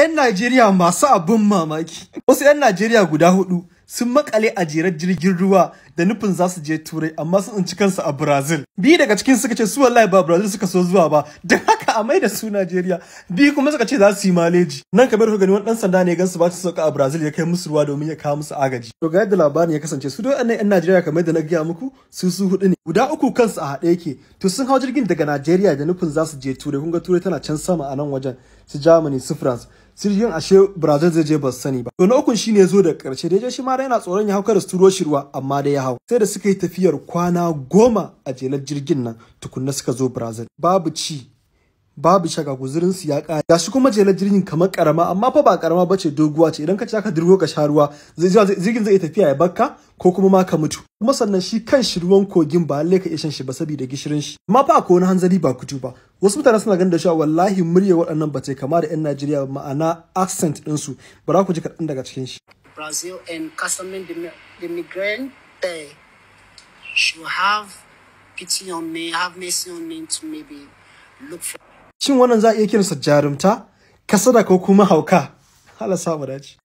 'Yan Najeriya masu abin mamaki. Wasu 'yan Najeriya guda hudu sun makale a jerar jirgin ruwa da nufin za su je Turai, amma sun tsinci kansu a Brazil. Biyu daga cikin suka ce su wallahi ba Brazil suka so zuwa ba, don haka a maida su Najeriya. Biyu kuma suka ce za su yi maleji. Nan kamar ku gani, wani dan sanda ne gansu ba su sauka a Brazil, ya kai musu ruwa domin ya kawo musu agaji. To, ga yadda labarin ya kasance. Su dai waɗannan 'yan Najeriya, kamar yadda na gaya muku, su su hudu ne. Guda uku kansu a haɗe yake. To, sun hau jirgin daga Najeriya da nufin za su je Turai. Kun ga Turai tana can sama a nan wajen. Su Germany, su France. Jirgin ashe Brazil zai je, ba su sani ba. To, na ukun shine ya zo da karshe da ya je, shi ma yana tsoron ya hau kada su turo shi ruwa, amma dai ya hau. Sai da suka yi tafiyar kwana 10 a jelar jirgin nan tukunna suka zo Brazil. Babu ci, babu shaga, guzurin su ya ƙare. Gashi kuma jelar jirgin kamar karama, amma fa ba karama bace, doguwa ce. Idan ka ci aka dirgo ka sha ruwa, jirgin zai iya tafiya ya bakka ko kuma ma ka mutu. Kuma sannan shi kan shi ruwan kogin ba lallai ka iya shan shi ba saboda gishirin shi. Amma fa akwai wani hanzari ba kutu ba. Wasu mutane suna ganin da cewa wallahi murya waɗannan ba ta kama da 'yan Najeriya ba, ma'ana accent ɗinsu. Bara ku ji kaɗan daga cikin shi. Brazil and customer, the migrant there should have pity on me, have mercy on me to maybe look for Shin wannan za a iya kiransa jarumta, kasada ko kuma hauka? Allah sa mu dace.